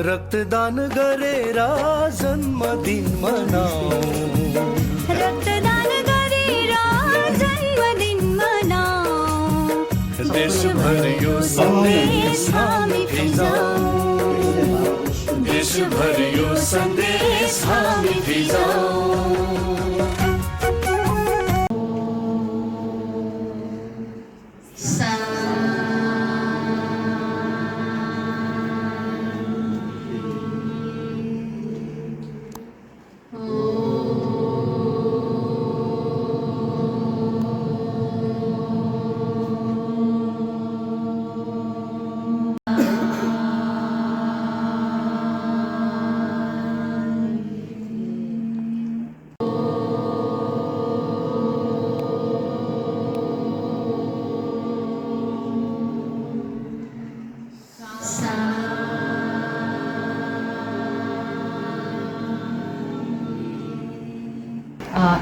रक्तदान गरेर जन्मदिन मनाऊ, रक्तदान गरेर जन्मदिन मनाऊ, देशभर यो सन्देश हामी फिजाऊ, देशभर यो सन्देश हामी फिजाऊ।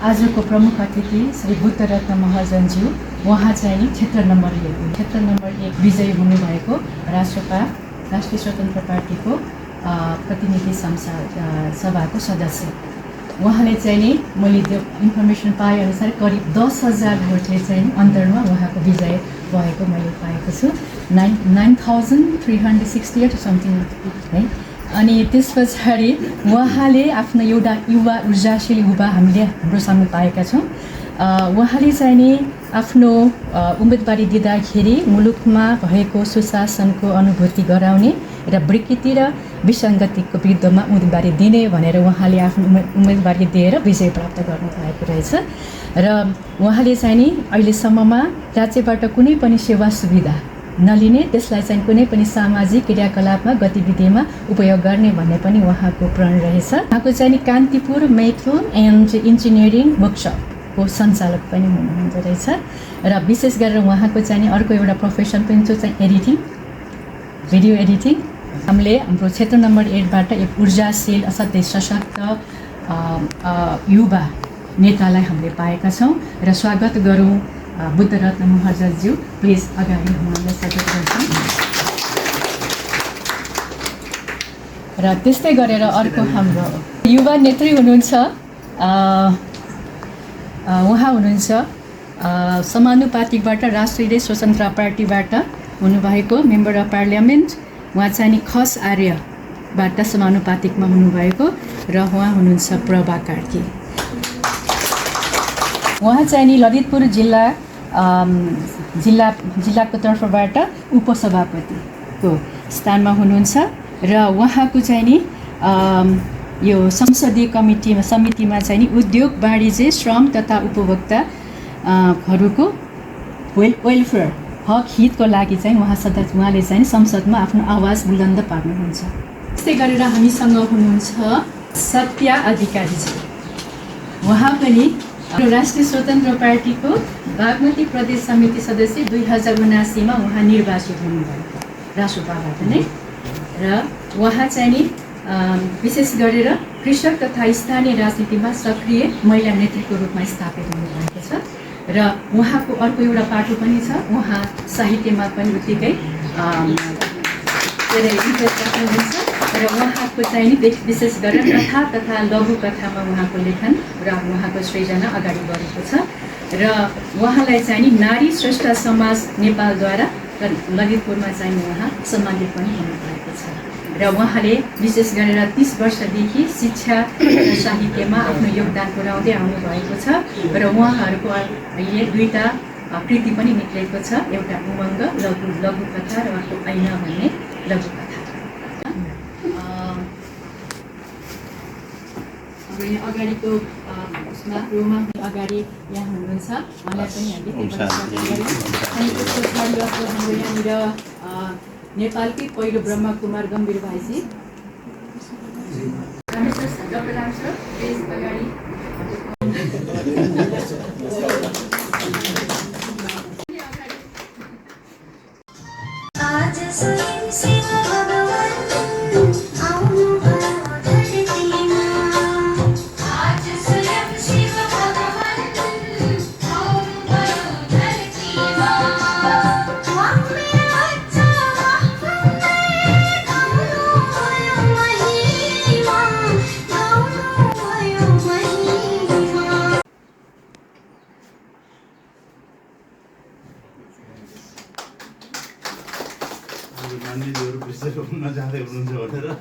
आजको प्रमुख अतिथि श्री बुद्धरत्न महाजनज्यू, उहाँ चाहिँ नि क्षेत्र नम्बर 1 विजयी हुनुभएको राष्ट्रपा राष्ट्रिय स्वतन्त्र पार्टीको प्रतिनिधि सभाको सदस्य। उहाँले चाहिँ नि मैले त्यो इन्फर्मेसन पाएअनुसार करिब 10,000 भोटले चाहिँ अन्तरमा उहाँको विजय भएको मैले पाएको छु। 9,368 समथिङ है। अनि त्यस पछाडि उहाँले आफ्नो एउटा युवा ऊर्जाशील युवा हामीले हाम्रो सामु पाएका छौँ। उहाँले चाहिँ नि आफ्नो उम्मेदवारी दिँदाखेरि मुलुकमा भएको सुशासनको अनुभूति गराउने र विकृति र विसङ्गतिको विरुद्धमा उम्मेदवारी दिने भनेर उहाँले आफ्नो उम्मेदवारी दिएर विजय प्राप्त गर्नु भएको रहेछ। र उहाँले चाहिँ नि अहिलेसम्ममा राज्यबाट कुनै पनि सेवा सुविधा नलिने, त्यसलाई चाहिँ कुनै पनि सामाजिक क्रियाकलापमा गतिविधिमा उपयोग गर्ने भन्ने पनि उहाँको प्रण रहेछ। उहाँको चाहिँ नि कान्तिपुर मेट्रो एन्ड इन्जिनियरिङ वर्कसपको सञ्चालक पनि हुनुहुँदो रहेछ। र विशेष गरेर उहाँको चाहिँ नि अर्को एउटा प्रोफेसन पनि छ चाहिँ एडिटिङ, भिडियो एडिटिङ। हामीले हाम्रो क्षेत्र नम्बर 8बाट एक ऊर्जाशील असाध्यै सशक्त युवा नेतालाई हामीले पाएका छौँ। र स्वागत गरौँ बुद्धरत्न महाजनज्यू, प्लिज अगाडि उहाँलाई स्वागत गर्छौँ। र त्यस्तै गरेर अर्को हाम्रो युवा नेत्री हुनुहुन्छ, उहाँ हुनुहुन्छ समानुपातिकबाट राष्ट्रिय स्वतन्त्र पार्टीबाट हुनुभएको मेम्बर अफ पार्लियामेन्ट। उहाँ चाहिँ नि खस आर्यबाट समानुपातिकमा हुनुभएको र उहाँ हुनुहुन्छ प्रभा कार्की। उहाँ चाहिँ नि ललितपुर जिल्लाको तर्फबाट उपसभापतिको स्थानमा हुनुहुन्छ र उहाँको चाहिँ नि यो संसदीय समितिमा चाहिँ नि उद्योग, वाणिज्य, श्रम तथा उपभोक्ताहरूको वेलफेयर हक हितको लागि चाहिँ उहाँले चाहिँ संसदमा आफ्नो आवाज बुलन्द पार्नुहुन्छ। त्यस्तै गरेर हामीसँग हुनुहुन्छ सत्या अधिकारीजी। उहाँ पनि राष्ट्रिय स्वतन्त्र पार्टीको बागमती प्रदेश समिति सदस्य 2079मा उहाँ निर्वाचित हुनुभएको राष्ट्रपाबाट नै। र उहाँ चाहिँ नि विशेष गरेर कृषक तथा स्थानीय राजनीतिमा सक्रिय महिला नेत्रीको रूपमा स्थापित हुनुभएको छ। र उहाँको अर्को एउटा पाटो पनि छ, उहाँ साहित्यमा पनि उत्तिकै इन्ट्रेस्ट राख्नुहुन्छ। र उहाँको चाहिँ नि विशेष गरेर कथा तथा लघुकथामा उहाँको लेखन र उहाँको सृजना अगाडि बढेको छ। र उहाँलाई चाहिँ नि नारी श्रेष्ठ समाज नेपालद्वारा ललितपुरमा चाहिँ उहाँ सम्मानित पनि हुनुभएको छ। र उहाँले विशेष गरेर 30 वर्षदेखि शिक्षा र साहित्यमा आफ्नो योगदान पुर्याउँदै आउनुभएको छ। र उहाँहरूको अहिले 2टा कृति पनि निक्लेको छ, एउटा उमङ्ग लघुकथा र अर्को ऐना भन्ने लघुकथा। यहाँ अगाडिको उसमा रोमा अगाडि यहाँ हुनुहुन्छ, उहाँलाई पनि हामीले हाम्रो यहाँनिर नेपालकै पहिलो ब्रह्मकुमार गम्भीर भाइजी। डक्टर रामसर प्लिज अगाडि।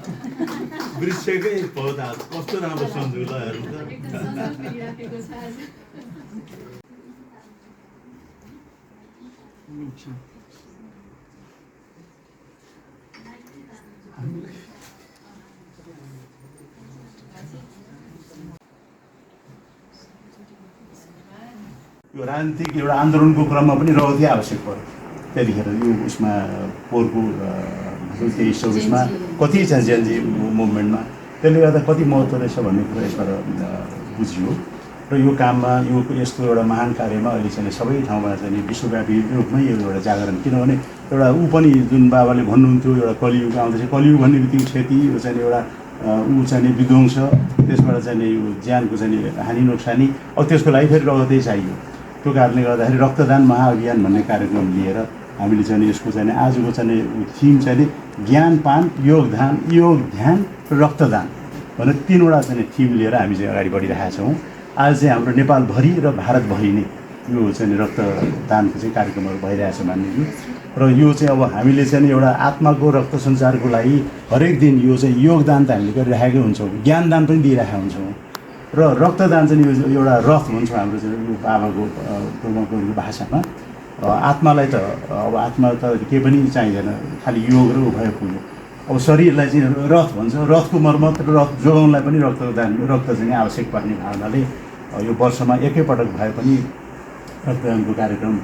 वृक्षकै पौधा कस्तो राम्रो सम्झु ल हेर्नु त यो राजनीतिक एउटा आन्दोलनको क्रममा पनि रगती आवश्यक पर्यो त्यतिखेर यो उसमा पोहोरको 23-24मा कति छ जेनजी मुभमेन्टमा त्यसले गर्दा कति महत्त्व रहेछ भन्ने कुरा यसबाट बुझियो र यो काममा यो यस्तो एउटा महान कार्यमा अहिले चाहिँ सबै ठाउँमा चाहिँ विश्वव्यापी रूपमै यो एउटा जागरण किनभने एउटा ऊ पनि जुन बाबाले भन्नुहुन्थ्यो एउटा कलियुग आउँदैछ कलियुग भन्ने बित्तिकै क्षति यो चाहिँ एउटा ऊ चाहिँ विध्वंस त्यसबाट चाहिँ यो ज्यानको चाहिँ हानि नोक्सानी अब त्यसको लागि फेरि रगतै चाहियो त्यो कारणले गर्दाखेरि रक्तदान महाअभियान भन्ने कार्यक्रम लिएर हामीले चाहिँ यसको चाहिँ आजको चाहिँ थिम चाहिँ ज्ञानपान योगदान योग ध्यान र रक्तदान भनेर 3वटा चाहिँ थिम लिएर हामी चाहिँ अगाडि बढिरहेका छौँ आज चाहिँ हाम्रो नेपालभरि र भारतभरि नै यो चाहिँ रक्तदानको चाहिँ कार्यक्रमहरू भइरहेछ मान्यज्यू र यो चाहिँ अब हामीले चाहिँ एउटा आत्माको रक्त सञ्चारको लागि हरेक दिन यो चाहिँ योगदान त हामीले गरिरहेकै हुन्छौँ ज्ञानदान पनि दिइरहेका हुन्छौँ र रक्तदान चाहिँ यो एउटा रथ भन्छौँ हाम्रो चाहिँ यो बाबाको भाषामा आत्मालाई त अब आत्मा त केही पनि चाहिँदैन खालि योग र उभय पुग्यो अब शरीरलाई चाहिँ रथ भन्छ रथको मर्मत र रथ जोगाउनलाई पनि रक्त चाहिँ आवश्यक पर्ने भावनाले यो वर्षमा एकैपटक भए पनि रक्तदानको कार्यक्रम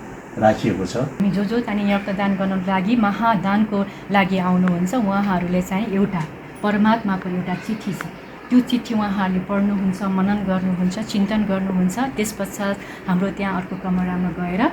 राखिएको छ हामी जो चाहिँ रक्तदान गर्नको लागि महादानको लागि आउनुहुन्छ उहाँहरूले चाहिँ एउटा परमात्माको एउटा चिठी छ त्यो चिठी उहाँहरूले पढ्नुहुन्छ मनन गर्नुहुन्छ चिन्तन गर्नुहुन्छ त्यसपश्चात हाम्रो त्यहाँ अर्को कमरामा गएर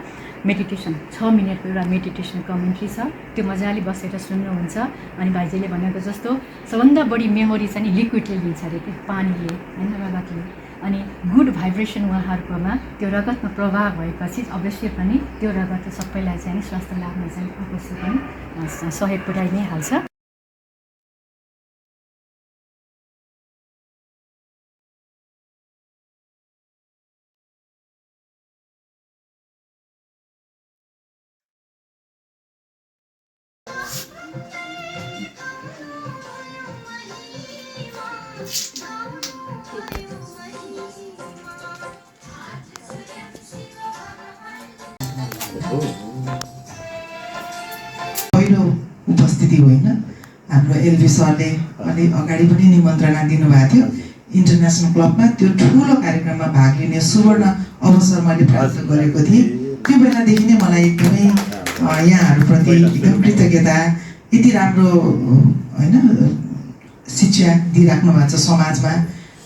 मेडिटेसन 6 मिनटको एउटा मेडिटेसन कमेन्ट्री छ त्यो मजाले बसेर सुन्नुहुन्छ अनि भाइजीले भनेको जस्तो सबभन्दा बढी मेमोरी चाहिँ लिक्विडले लिन्छ अरे त्यो पानीले होइन रगतले अनि गुड भाइब्रेसन उहाँहरूकोमा त्यो रगतमा प्रवाह भएपछि अवश्य पनि त्यो रगत सबैलाई चाहिँ स्वास्थ्य लाभमा चाहिँ अवश्य पनि सहयोग पुर्याइ नै हाल्छ पहिलो उपस्थिति होइन हाम्रो एलबी सरले अलि अगाडि पनि निमन्त्रणा दिनुभएको थियो इन्टरनेसनल क्लबमा त्यो ठुलो कार्यक्रममा भाग लिने सुवर्ण अवसर मैले प्राप्त गरेको थिएँ त्यो बेलादेखि नै मलाई एकदमै यहाँहरूप्रति एकदम कृतज्ञता यति राम्रो होइन शिक्षा दिइराख्नु भएको छ समाजमा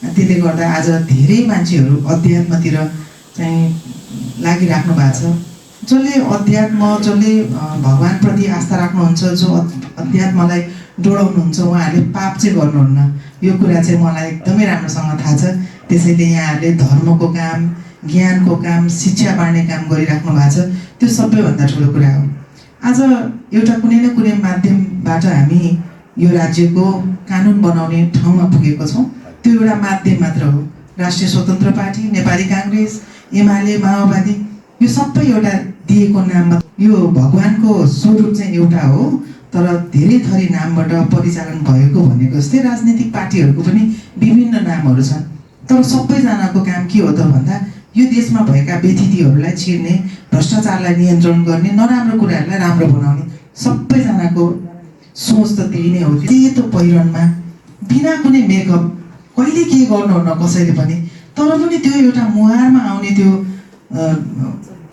त्यसले गर्दा आज धेरै मान्छेहरू अध्यात्मतिर चाहिँ लागिराख्नु भएको छ जसले अध्यात्म जसले भगवानप्रति आस्था राख्नुहुन्छ जो अध्यात्मलाई डोडाउनुहुन्छ उहाँहरूले पाप चाहिँ गर्नुहुन्न यो कुरा चाहिँ मलाई एकदमै राम्रोसँग थाहा छ त्यसैले यहाँहरूले धर्मको काम ज्ञानको काम शिक्षा बाँड्ने काम गरिराख्नु भएको छ त्यो सबैभन्दा ठुलो कुरा हो आज एउटा कुनै न कुनै माध्यमबाट हामी यो राज्यको कानुन बनाउने ठाउँमा पुगेको छौँ त्यो एउटा माध्यम मात्र हो राष्ट्रिय स्वतन्त्र पार्टी नेपाली काङ्ग्रेस एमाले माओवादी यो सबै एउटा दिएको नाममा यो भगवानको स्वरूप चाहिँ एउटा हो तर धेरै थरी नामबाट परिचालन भएको भनेको जस्तै राजनीतिक पार्टीहरूको पनि विभिन्न नामहरू छन् तर सबैजनाको काम के हो त भन्दा यो देशमा भएका व्यतिथिहरूलाई चिर्ने भ्रष्टाचारलाई नियन्त्रण गर्ने नराम्रो कुराहरूलाई राम्रो बनाउने सबैजनाको सोच त त्यही नै हो सेतो पहिरनमा बिना कुनै मेकअप कहिले के गर्नुहुन्न कसैले पनि तर पनि त्यो एउटा मुहारमा आउने त्यो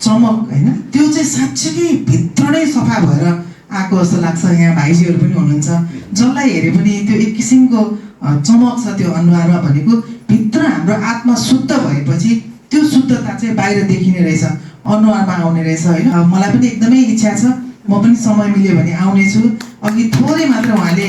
चमक होइन त्यो चाहिँ साँच्चै भित्र नै सफा भएर आएको जस्तो लाग्छ यहाँ भाइजीहरू पनि हुनुहुन्छ जसलाई हेरे पनि त्यो एक किसिमको चमक छ त्यो अनुहारमा भनेको भित्र हाम्रो आत्मा शुद्ध भएपछि त्यो शुद्धता चाहिँ बाहिर देखिने रहेछ अनुहारमा आउने रहेछ होइन मलाई पनि एकदमै इच्छा छ म पनि समय मिल्यो भने आउनेछु अघि थोरै मात्र उहाँले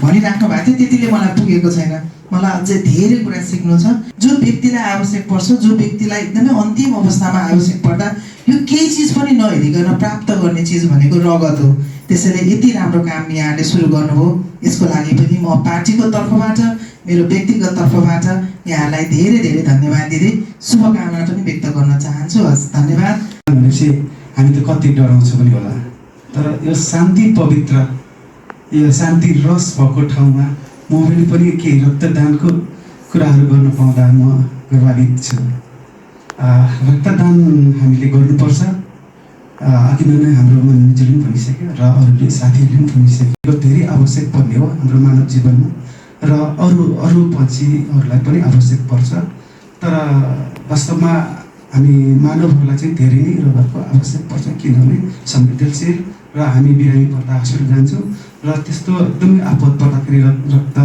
भनिराख्नु भएको थियो त्यतिले मलाई पुगेको छैन मलाई अझै धेरै कुरा सिक्नु छ जो व्यक्तिलाई आवश्यक पर्छ जो व्यक्तिलाई एकदमै अन्तिम अवस्थामा आवश्यक पर्दा यो केही चिज पनि नहेरिकन प्राप्त गर्ने चिज भनेको रगत हो त्यसैले यति राम्रो काम यहाँले सुरु गर्नुभयो यसको लागि पनि म पार्टीको तर्फबाट मेरो व्यक्तिगत तर्फबाट यहाँलाई धेरै धेरै धन्यवाद दिँदै शुभकामना पनि व्यक्त गर्न चाहन्छु हस् धन्यवाद भनेपछि हामी त कति डराउँछौँ पनि होला तर यो शान्ति पवित्र यो शान्ति रस भएको ठाउँमा म पनि केही रक्तदानको कुराहरू गर्न पाउँदा म गर्वान्वित छु। रक्तदान हामीले गर्नुपर्छ। अघि नै हाम्रो मन्जुले पनि भनिसक्यो र अरूले साथीहरूले पनि भनिसक्यो, धेरै आवश्यक पर्ने हो हाम्रो मानव जीवनमा र अरू पन्छीहरूलाई पनि आवश्यक पर्छ। तर वास्तवमा हामी मानवहरूलाई चाहिँ धेरै नै रगतको आवश्यक पर्छ, किनभने संवेदनशील र हामी बिरामी पर्दा हस्पिटल जान्छौँ र त्यस्तो एकदमै आपद पर्दाखेरि रगत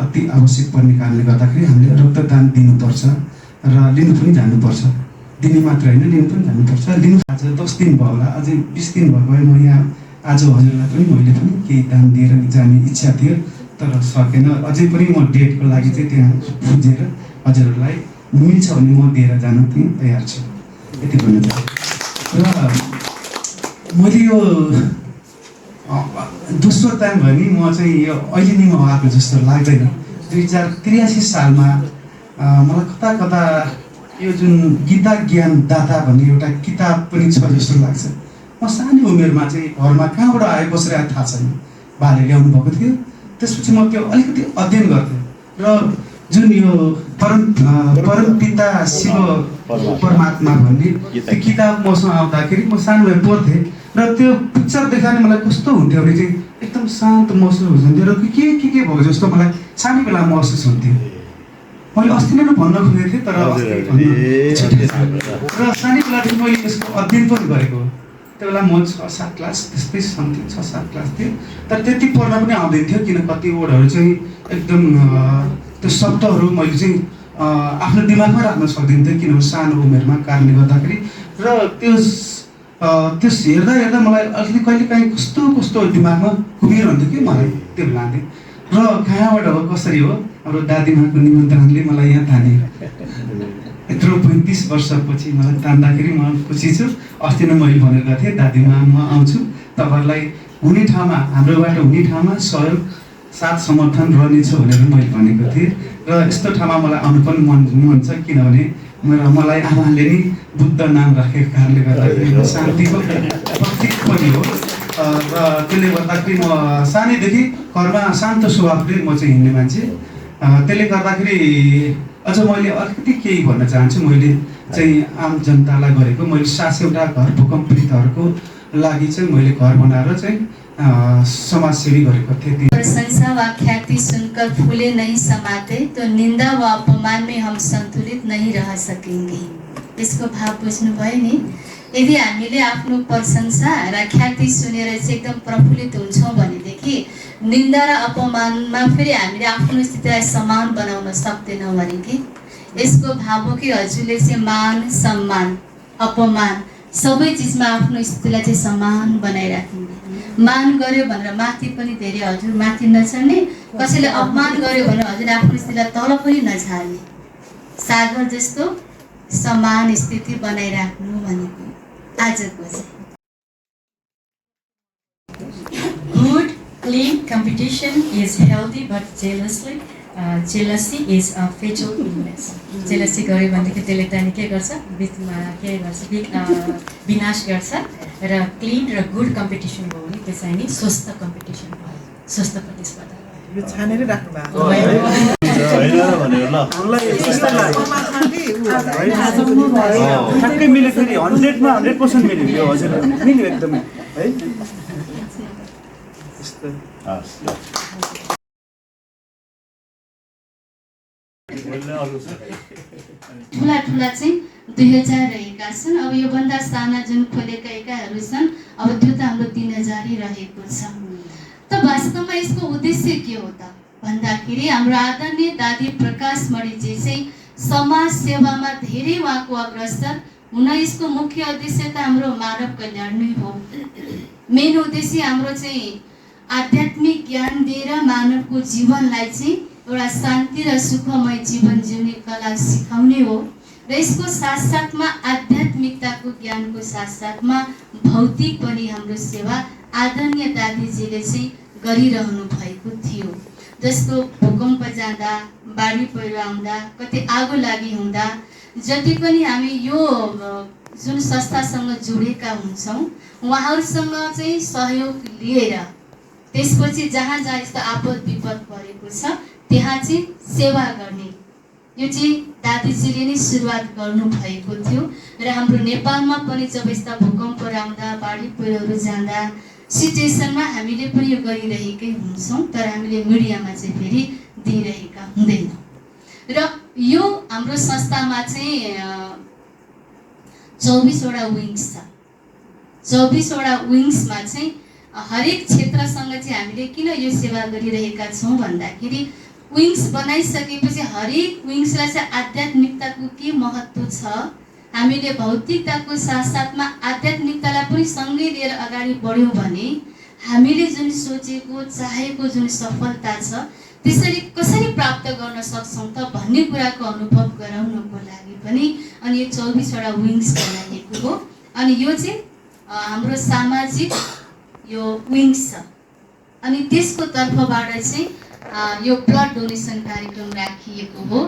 अति आवश्यक पर्ने कारणले गर्दाखेरि हामीले रक्तदान दिनुपर्छ र लिनु पनि जानुपर्छ। दिने मात्र होइन, लिनु पनि जानुपर्छ। लिनु आज 10 दिन भयो होला, अझै 20 दिन भएको भए म यहाँ आज हजुरलाई पनि मैले पनि केही दान दिएर जाने इच्छा थियो, तर सकेन। अझै पनि म डेटको लागि चाहिँ त्यहाँ बुझेर हजुरहरूलाई मिल्छ भने म दिएर जान पनि तयार छु। यति भन्न चाहन्छु। र मैले यो दोस्रो टाइम भयो नि, म चाहिँ यो अहिले नै म आएको जस्तो लाग्दैन। 2083 सालमा मलाई कता यो जुन गीता ज्ञान दाता भन्ने एउटा किताब पनि छ जस्तो लाग्छ। म सानो उमेरमा चाहिँ घरमा कहाँबाट आए बसेर आए थाहा छैन, बाले ल्याउनु भएको थियो। त्यसपछि म त्यो अलिकति अध्ययन गर्थेँ र जुन यो परमपिता शिव परमात्मा भन्ने त्यो किताब मसँग आउँदाखेरि म सानोमा पढ्थेँ र त्यो पिक्चर देखाउने मलाई कस्तो हुन्थ्यो भने चाहिँ एकदम शान्त महसुस हुन्थ्यो र के भएको जस्तो मलाई सानो बेला महसुस हुन्थ्यो। मैले अस्ति नै भन्न खोजेको थिएँ, तर र सानै बेलादेखि मैले यसको अध्ययन पनि गरेको। त्यो बेला म 6-7 क्लास त्यस्तै समथिङ 6-7 क्लास थियो, तर त्यति पढ्न पनि आउँदैन थियो, किन कति वर्डहरू चाहिँ एकदम त्यो शब्दहरू मैले चाहिँ आफ्नो दिमागमा राख्न सक्दिनँ थियो, किनभने सानो उमेरमा कारणले गर्दाखेरि। र त्यस हेर्दा मलाई अलिकति कहिलेकाहीँ कस्तो दिमागमा घुमिरहन्थ्यो कि मलाई त्यो लाग्थ्यो। र कहाँबाट हो कसरी हो हाम्रो दादीमाको निमन्त्रणले मलाई यहाँ ताने। यत्रो 35 वर्षपछि मलाई तान्दाखेरि म खुसी छु। अस्ति नै मैले भनेको थिएँ, दादीमा म आउँछु, तपाईँहरूलाई हुने ठाउँमा, हाम्रोबाट हुने ठाउँमा सहयोग साथ समर्थन रहनेछ भनेर मैले भनेको थिएँ। र यस्तो ठाउँमा मलाई आउनु पनि मन छ, किनभने मलाई आमाले नि बुद्ध नाम राखेको कारणले गर्दाखेरि म शान्तिको प्रतीक पनि हो। र त्यसले गर्दाखेरि म सानैदेखि घरमा शान्त स्वभावले म चाहिँ हिँड्ने मान्छे। त्यसले गर्दाखेरि अझ मैले अलिकति केही भन्न चाहन्छु। मैले चाहिँ आम जनतालाई गरेको, मैले 700वटा घर भूकम्प पीडितहरूको लागि चाहिँ मैले घर बनाएर चाहिँ समाजसेवी गरेको थिएँ। प्रशंसा व ख्याति सुनकर फूले नहीं समाते तो निंदा व अपमान में हम संतुलित नहीं रह सकेंगे। यसको भाव बुझ्नु भयो नि। यदि हामीले आफ्नो प्रशंसा र ख्याति सुनेर चाहिँ एकदम प्रफुल्लित हुन्छौँ भनेदेखि निन्दा र अपमानमा फेरि हामीले आफ्नो स्थितिलाई समान बनाउन सक्दैनौँ भने कि यसको भाव हो कि हजुरले चाहिँ मान सम्मान अपमान सबै चिजमा आफ्नो स्थितिलाई चाहिँ समान बनाइराख्नु। मान गर्यो भनेर माथि पनि धेरै हजुर माथि नचढ्ने, कसैले अपमान गर्यो भने हजुर आफ्नो स्थितिलाई तल पनि नझार्ने, सागर जस्तो समान स्थिति बनाइराख्नु भनेको आजको चाहिँ। Good, clean competition is healthy, but jealousy is a fatal illness. Jealousy गर्यो भनेदेखि त्यसले त के गर्छ, बिचमा के गर्छ, विनाश गर्छ। र क्लिन र गुड कम्पिटिसन भयो भने त्यो चाहिँ नि स्वस्थ कम्पिटिसन भयो, स्वस्थ प्रतिस्पर्धा। यो छानेर राख्नु भएको ठ्याक्कै मिल्यो, फेरि 100मा 100% मिल्यो यो हजुर, मिल्यो एकदमै है। ठुला चाहिँ 2000 रहेका छन्। अब योभन्दा साना जुन खोलेका एकाहरू छन्, अब त्यो त हाम्रो 3000 रहेको छ। त वास्तवमा यसको उद्देश्य के हो त भन्दाखेरि हाम्रो आदरणीय दादी प्रकाश मणिजी चाहिँ समाज सेवामा धेरै उहाँको अग्रसर हुन, यसको मुख्य उद्देश्य त हाम्रो मानव कल्याण नै हो। मेन उद्देश्य हाम्रो चाहिँ आध्यात्मिक ज्ञान दिएर मानवको जीवनलाई चाहिँ एउटा शान्ति र सुखमय जीवन जिउने कला सिकाउने हो। र यसको साथसाथमा आध्यात्मिकताको ज्ञानको साथसाथमा भौतिक पनि हाम्रो सेवा आदरणीय दादीजीले चाहिँ गरिरहनु भएको थियो। जस्तो भूकम्प जाँदा, बाढी पहिरो आउँदा, कतै आगो लागि हुँदा, जति पनि हामी यो जुन संस्थासँग जोडेका हुन्छौँ उहाँहरूसँग चाहिँ सहयोग लिएर त्यसपछि जहाँ जहाँ यस्तो आपद विपद परेको छ त्यहाँ चाहिँ सेवा गर्ने यो चाहिँ दादीजीले नै सुरुवात गर्नुभएको थियो र हाम्रो नेपालमा पनि जब यस्ता भूकम्प आउँदा बाढी पहिरोहरू जाँदा सिचुएसनमा हामीले पनि यो गरिरहेकै हुन्छौँ, तर हामीले मिडियामा चाहिँ फेरि दिइरहेका हुँदैनौँ। र यो हाम्रो संस्थामा चाहिँ 24वटा विङ्स छ। 24वटा विङ्समा चाहिँ हरेक क्षेत्रसँग चाहिँ हामीले किन यो सेवा गरिरहेका छौँ भन्दाखेरि विङ्स बनाइसकेपछि हरेक विङ्सलाई चाहिँ आध्यात्मिकताको के महत्त्व छ, हामीले भौतिकताको साथसाथमा आध्यात्मिकतालाई पनि सँगै लिएर अगाडि बढ्यौँ भने हामीले जुन सोचेको चाहेको जुन सफलता छ त्यसरी कसरी प्राप्त गर्न सक्छौँ त भन्ने कुराको अनुभव गराउनको लागि पनि अनि यो 24वटा विङ्स बनाइएको हो। अनि यो चाहिँ हाम्रो सामाजिक यो विङ्स छ। अनि त्यसको तर्फबाट चाहिँ यो ब्लड डोनेसन कार्यक्रम राखिएको हो।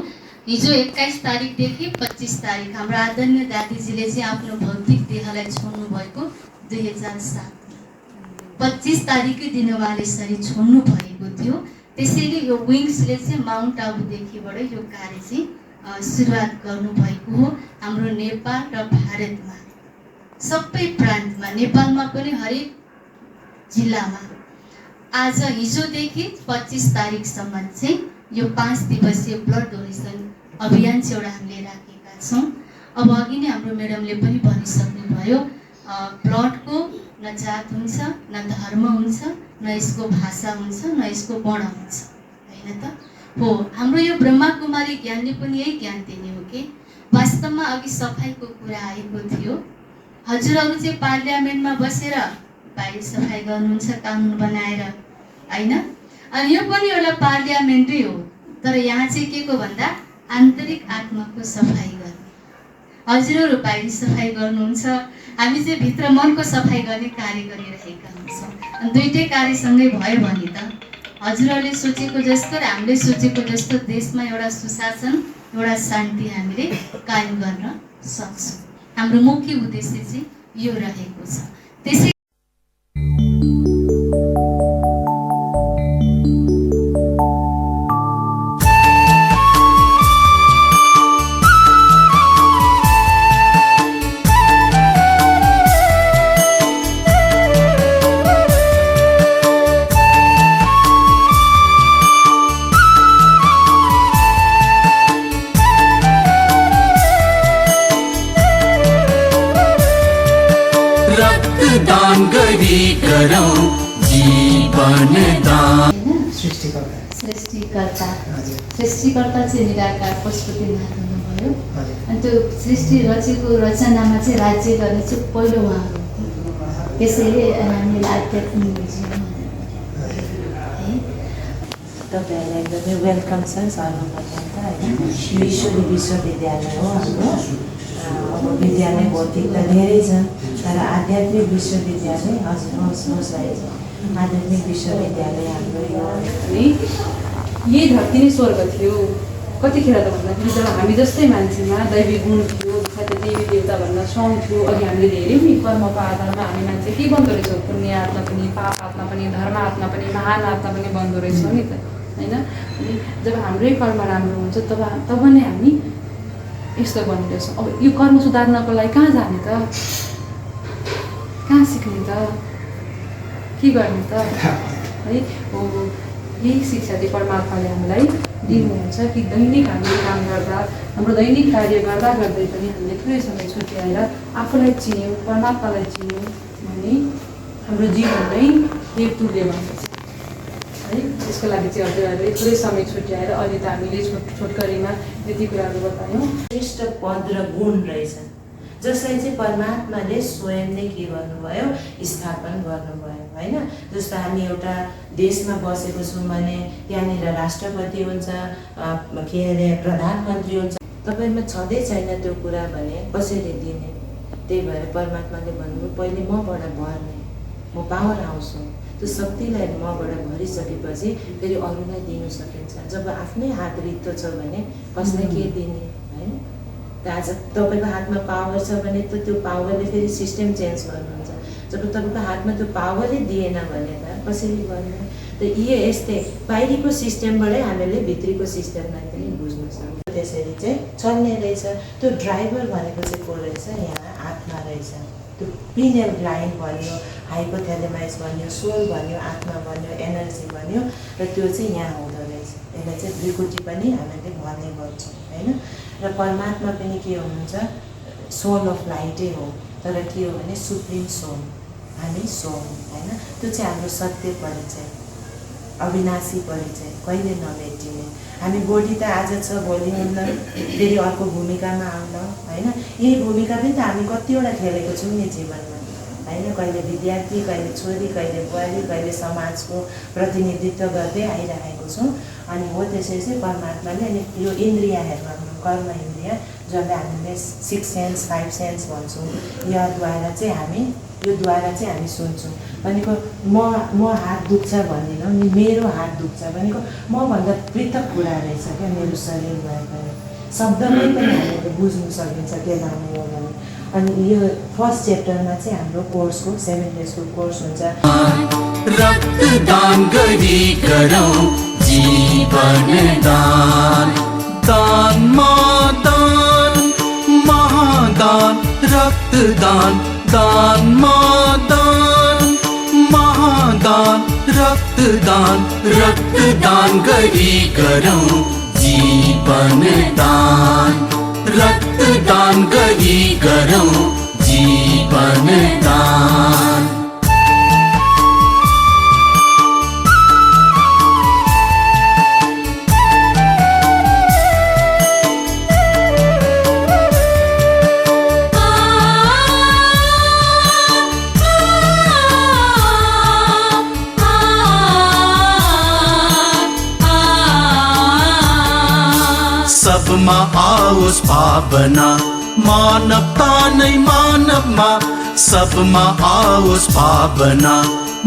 हिजो 21 तारिकदेखि 25 तारिक हाम्रो आदरणीय दादीजीले चाहिँ आफ्नो भौतिक देहलाई छोड्नु भएको 2007 25 तारिकै दिन उहाँले यसरी छोड्नु भएको थियो। त्यसैले यो विङ्सले चाहिँ माउन्ट आबुदेखिबाट यो कार्य चाहिँ सुरुवात गर्नुभएको हो। हाम्रो नेपाल र भारतमा सबै प्रान्तमा, नेपालमा पनि हरेक जिल्लामा आज हिजोदेखि 25 तारिकसम्म चाहिँ यो 5 दिवसीय ब्लड डोनेसन अभियान चाहिँ एउटा हामीले राखेका छौँ। अब अघि नै हाम्रो म्याडमले पनि भनिसक्नुभयो, ब्लडको न जात हुन्छ, न धर्म हुन्छ, न यसको भाषा हुन्छ, न यसको वर्ण हुन्छ, होइन त हो। हाम्रो यो ब्रह्माकुमारी ज्ञानले पनि यही ज्ञान दिने हो कि वास्तवमा अघि सफाइको कुरा आएको थियो। हजुरहरू चाहिँ पार्लियामेन्टमा बसेर बाहिर सफाइ गर्नुहुन्छ कानुन बनाएर, होइन? अनि यो पनि एउटा पार्लियामेन्टै हो, तर यहाँ चाहिँ के को भन्दा आन्तरिक आत्माको सफाइ गर्ने। हजुरहरू बाहिर सफाइ गर्नुहुन्छ, हामी चाहिँ भित्र मनको सफाइ गर्ने कार्य गरिरहेका हुन्छौँ। अनि दुइटै कार्यसँगै भयो भने त हजुरहरूले सोचेको जस्तो र हामीले सोचेको जस्तो देशमा एउटा सुशासन, एउटा शान्ति हामीले कायम गर्न सक्छौँ। हाम्रो मुख्य उद्देश्य चाहिँ यो रहेको छ। त्यसै रक्तदान गरी गरौँ जीवन दान। सृष्टिकर्ता चाहिँ निराकार पशुपतिनाथ हुनुभयो। अनि त्यो सृष्टि रचेको रचनामा चाहिँ राज्य गर्ने चाहिँ पहिलो उहाँ हो। त्यसैले हामीले आध्यात्मिक जीवन है। तपाईँहरूलाई एकदमै वेलकम छ सर्वप्रथम त होइन। यो ईश्वरी विश्वविद्यालय हो हाम्रो। अब विद्यालय भौतिक त धेरै छन्, तर आध्यात्मिक विश्वविद्यालय हजुर होस् रहेछ। आध्यात्मिक विश्वविद्यालय हाम्रो यो यही धरती नै स्वर्ग थियो। कतिखेर त भन्दाखेरि जब हामी जस्तै मान्छेमा दैवी गुण थियो, साथै देवी देवता भन्न सौँ थियो। अघि हामीले धेरै पनि कर्मको आधारमा हामी मान्छे के बन्दो रहेछौँ, पुण्य आत्मा पनि, पाप आत्मा पनि, धर्म आत्मा पनि, महान आत्मा पनि बन्दो रहेछौँ नि त, होइन? अनि जब हाम्रै कर्म राम्रो हुन्छ तब नै हामी यस्तो बनिरहेछौँ। अब यो कर्म सुधार्नको लागि कहाँ जाने त, कहाँ सिक्ने त, के गर्ने त है? हो यही शिक्षा चाहिँ परमात्माले हामीलाई दिनुहुन्छ कि दैनिक हामीले काम गर्दा, हाम्रो दैनिक कार्य गर्दा गर्दै पनि हामीले थोरै समय छुट्याएर आफूलाई चिन्यौँ, परमात्मालाई चिन्यौँ भने हाम्रो जीवन नै देवतुल्य बन्छ है। त्यसको लागि चाहिँ हजुरहरूले थोरै समय छुट्याएर अहिले त हामीले छोटकरीमा यति कुराहरू बतायौँ। श्रेष्ठ पद र गुण रहेछन् जसलाई चाहिँ परमात्माले स्वयं नै के गर्नुभयो, स्थापन गर्नुभयो, होइन? जस्तो हामी एउटा देशमा बसेको छौँ भने त्यहाँनिर राष्ट्रपति हुन्छ, के अरे प्रधानमन्त्री हुन्छ। तपाईँमा छँदै छैन त्यो कुरा भने कसरी दिने? त्यही भएर परमात्माले भन्नुभयो पहिले मबाट भर्ने, म पावर आउँछु। त्यो शक्तिलाई मबाट भरिसकेपछि फेरि अरूलाई दिनु सकिन्छ। जब आफ्नै हात रित्तो छ भने कसलाई के दिने, होइन? त आज तपाईँको हातमा पावर छ भने त त्यो पावरले फेरि सिस्टम चेन्ज गर्नुहुन्छ। जब तपाईँको हातमा त्यो पावरै दिएन भने त कसरी गर्ने त यस्तै बाहिरीको सिस्टमबाटै हामीले भित्रीको सिस्टमलाई पनि बुझ्न सक्छौँ। त्यसरी चाहिँ चल्ने रहेछ। त्यो ड्राइभर भनेको चाहिँ को रहेछ, यहाँ आत्मा रहेछ। त्यो पिनियल ग्ल्यान्ड भन्यो, हाइपोथ्यालेमस भन्यो, सोल भन्यो, आत्मा भन्यो, एनर्जी भन्यो, र त्यो चाहिँ यहाँ हुँदो रहेछ। यसलाई चाहिँ भृकुटी पनि हामीले भन्ने गर्छौँ होइन। र परमात्मा पनि के हुनुहुन्छ, सोल अफ लाइटै हो, तर के हो भने सुप्रिम सोल, हामी सोल होइन। त्यो चाहिँ हाम्रो सत्य परिचय, अविनाशी परिचय, कहिले नभेटिने। हामी बडी त आज छ भोलि हुन्न, फेरि अर्को भूमिकामा आउला होइन। यही भूमिका पनि त हामी कतिवटा खेलेको छौँ नि जीवनमा होइन। कहिले विद्यार्थी, कहिले छोरी, कहिले बुहारी, कहिले समाजको प्रतिनिधित्व गर्दै आइरहेको छौँ। अनि हो त्यसरी चाहिँ परमात्माले अनि यो इन्द्रियहरू हाम्रो कर्म इन्द्रिय, जसलाई हामीले 6 सेन्स 5 सेन्स भन्छौँ, योद्वारा चाहिँ हामी सुन्छौँ। भनेको म हात दुख्छ भन्दिनँ नि, मेरो हात दुख्छ भनेको मभन्दा पृथक कुरा रहेछ क्या मेरो शरीर भएको। शब्दमै पनि हामीले बुझ्नु सकिन्छ के लाने हो भने। अनि यो फर्स्ट च्याप्टरमा चाहिँ हाम्रो कोर्सको 7 डेजको कोर्स हुन्छ। रक्तदान गरी गरौँ जीवन दान, दानमा दान महादान, रक्तदान दानमा दान महादान, रक्तदान गरी गरौँ जीवन दान, रक्तदान गरी गरौँ जीवन दान। सबमा आओस् भावना, मानवता नै मानवमा, सबमा आओस् भावना,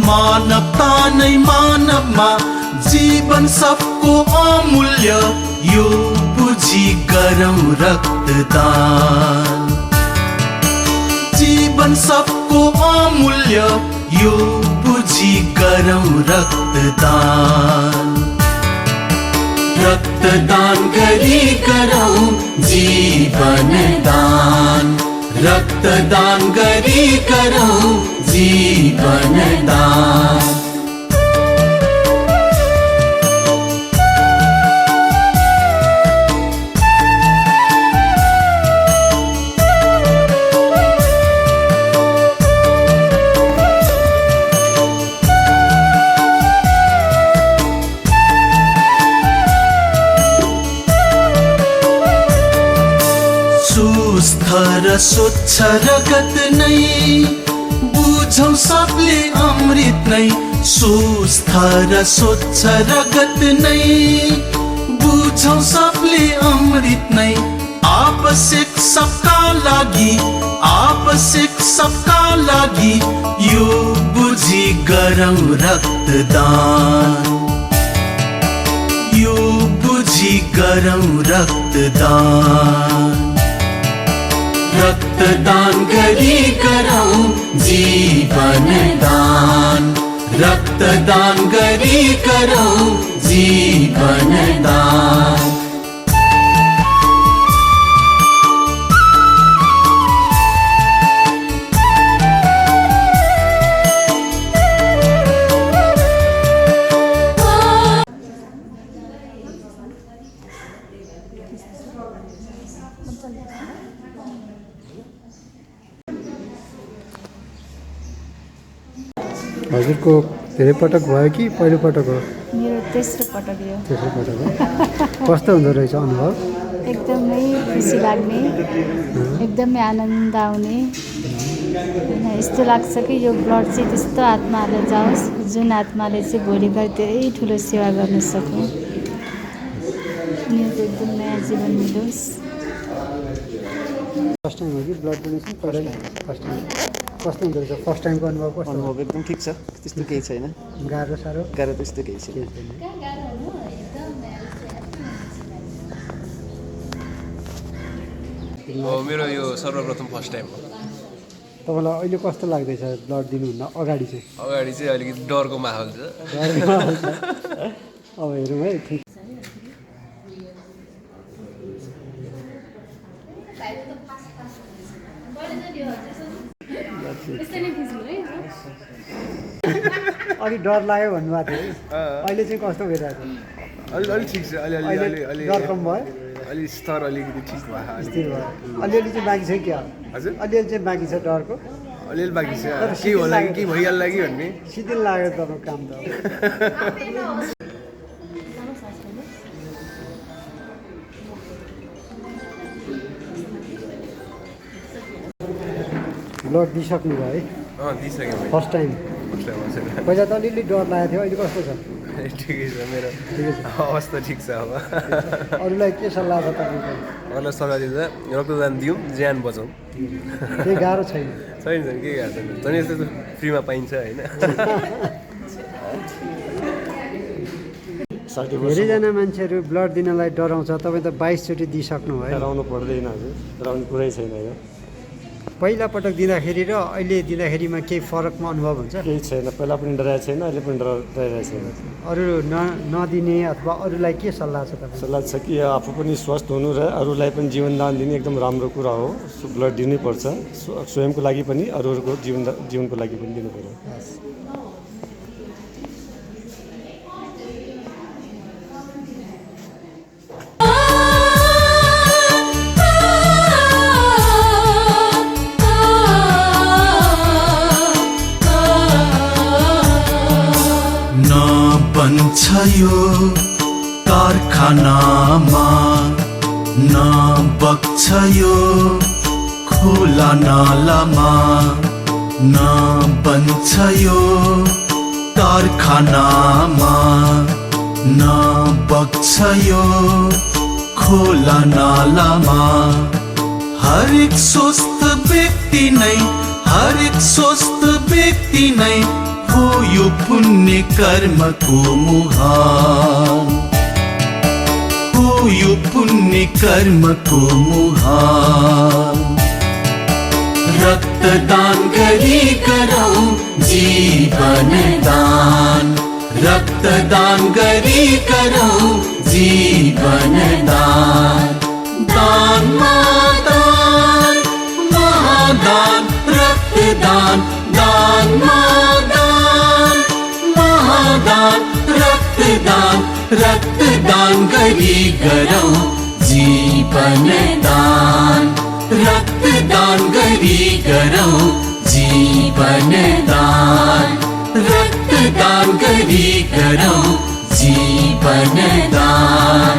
मानवता नै मानवमा, जीवन सबको अमूल्य, यो बुझी गरौँ रक्तदान। जीवन सबको अमूल्य, यो बुझी गरौँ रक्तदान। रक्तदान गरी गरौँ जीवन दान, रक्तदान गरी गरौँ जीवन दान। र स्वच्छ रगत नै बुझौँ सबले अमृत नै, सुस्थ र स्वच्छ रगत नै बुझौँ सबले अमृत नै। आवश्यक सबका लागि, आवश्यक सबका लागि, यो बुझी गरौँ रक्तदान, यो बुझी गरौँ रक्तदान। रक्तदान गरी गरौँ जीवन दान, रक्तदान गरी गरौँ जीवन दान। हजुरको धेरै पटक भयो कि पहिलो पटक हो? मेरो तेस्रो पटक यो। तेस्रो पटक हो। कस्तो हुँदो रहेछ अनुभव? एकदमै खुसी लाग्ने, एकदमै आनन्द आउने होइन। यस्तो लाग्छ कि यो ब्लड चाहिँ त्यस्तो आत्माहरूले जाओस् जुन आत्माले चाहिँ भोलि गएर धेरै ठुलो सेवा गर्न सकौँ, उनीहरूको एकदम नयाँ जीवन मिलोस्। फर्स्ट टाइम हो कि ब्लड डोनेसन? First time. कस्तो हुँदो रहेछ फर्स्ट टाइमको अनुभव? कस्तो? अनुभव एकदम ठिक छ, त्यस्तो केही छैन। गाह्रो साह्रो? गाह्रो त्यस्तो केही छैन। मेरो यो सर्वप्रथम फर्स्ट टाइम हो। तपाईँलाई अहिले कस्तो लाग्दैछ ब्लड दिनुहुन्न अगाडि चाहिँ? अगाडि चाहिँ अलिकति डरको माहौल छ। अब हेरौँ है। ठिक अलिक डर लाग्यो भन्नुभएको थियो, अहिले चाहिँ कस्तो भइरहेको छ? अलि ठिक छ, अलि डर कम भयो, अलि स्तर अलिकति ठिक भयो, स्थिर भयो। अलिअलि चाहिँ बाँकी छ क्या? हजुर अलिअलि चाहिँ बाँकी छ डरको, अलिअलि बाँकी छ। के होला कि भइहाल्ला कि भन्ने सिधै लाग्यो तपाईँको काम त। ब्लड दिइसक्नु भयो है? दिइसक्यो फर्स्ट टाइम? पहिला त अलिअलि डर लागेको थियो, अहिले कस्तो छ? ठिकै छ, मेरो अवस्था ठिक छ। अब अरूलाई के सल्लाह छ तपाईँको? अरूलाई सल्लाह दिँदा रक्तदान दिउँ, ज्यान बचाउँ। केही गाह्रो छैन? छैन के गाह्रो छैन, झन् यस्तो फ्रीमा पाइन्छ होइन। धेरैजना मान्छेहरू ब्लड दिनलाई डराउँछ, तपाईँ त 22 चोटि दिइसक्नु भयो। डराउनु पर्दैन हजुर, डराउने कुरै छैन यो। पहिला पटक दिँदाखेरि र अहिले दिँदाखेरिमा केही फरकमा अनुभव हुन्छ? केही छैन, पहिला पनि डराएको छैन, अहिले पनि डराइरहेको छैन। अरू नदिने अथवा अरूलाई के सल्लाह छ तपाईँ? सल्लाह छ कि आफू पनि स्वस्थ हुनु र अरूलाई पनि जीवनदान दिने एकदम राम्रो कुरा हो। ब्लड दिनैपर्छ, स्वयंको लागि पनि अरूहरूको जीवनको लागि पनि दिनु पर्यो। बन्छ यो कारखानामा, न बग्छ यो खोला नालामा, न बन्छ यो कारखानामा, न बग्छ यो खोला नालामा। हरेक स्वस्थ व्यक्ति नै, हरेक स्वस्थ व्यक्ति नै हो यो पुण्य कर्मको मुहान, हो यो पुण्य कर्मको मुहान। रक्तदान गरी गरौँ जीवन दान, रक्तदान गरी गरौँ जीवन दान। दानमा दान, महादान, रक्तदान, दानमा दान, महादान, रक्तदान, रक्तदान गरी गरौँ जीवन दान, रक्तदान गरी गरौँ जीवन दान, रक्तदान गरी गरौँ जीवन दान,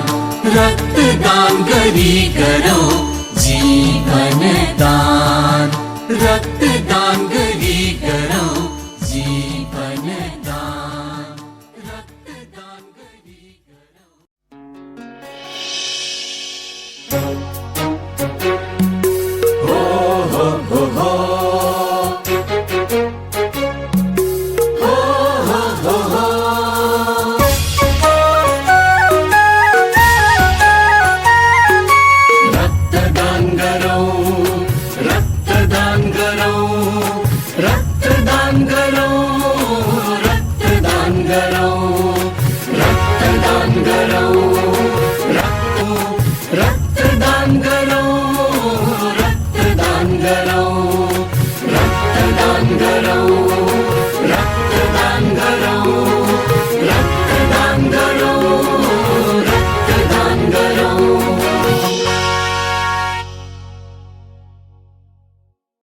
रक्तदान गरी गरौँ जीवन दान, रक्तदान गरी गरौँ जीवन दान, रक्तदान गरी गरौँ। हो हो हो हो रक्तदान गरौँ,